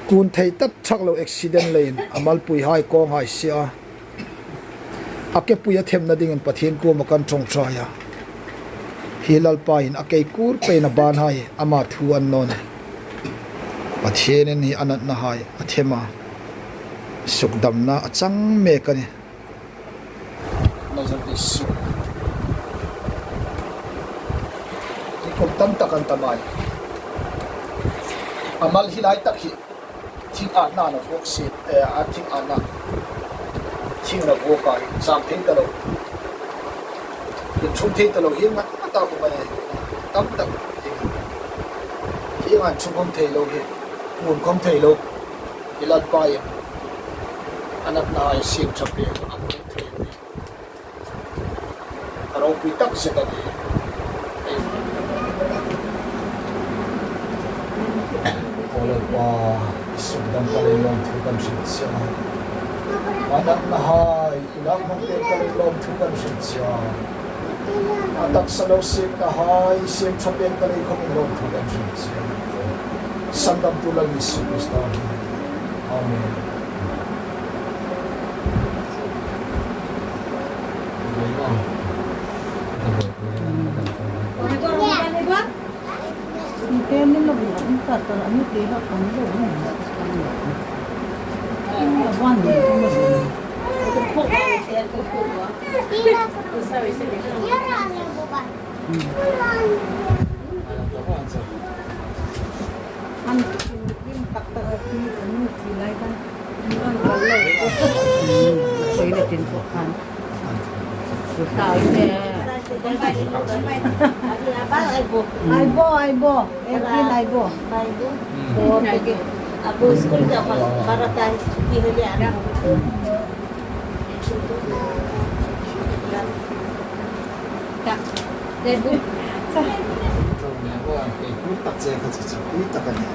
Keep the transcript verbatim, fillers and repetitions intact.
Tun thei tak chak lo accident leiin a malpuihai kawng hai sie a. A kepui a themna dingin Pathien kuoma kan ṭawngṭai a. Hi Lalpa'n a kei kur peiin a banhai ama thu a ni naw nih. Pathienin hi a natnahai a them a. Sukdamna a chang mek a nih. Nazareth Isu. Ni kum tam tak an tam a. A mal hi lai tak hi thing an na na vuok si, eh, a thing an na. Thing na vuok a, zam thei ta lo. Inchhung thei ta lo, hi ngat ngat a kum a nih. Tam tak. Hi ngat chung khom thei lo hi. Mun khom thei lo. Hi Lalpa'n a natnahai siem ṭha pek a. A ropui tak zet a nih. Aw Lalpa, i sukdam ka lei lawmthu kan hril che a. A natnahai i lak hmang pek ka lei lawmthu kan hril che a. A taksa lo siemnahai siem ṭha pek ka lei khawm lawmthu kan hril che a. Sandamtu Lal Isu Krista. Amen. An rim tak tak a ti, an ti lai kan. An kan kal lo. Toilet in ko khan. Sai ne. Aibo, aibo. Erkin aibo. Aibo. Ko te ke. Aibo school ka ba, bara tai chuti hoi le ana. Tak. Aibo. Sa. Ko ne ko an ke ku tak che ka chi chi ku tak a nih.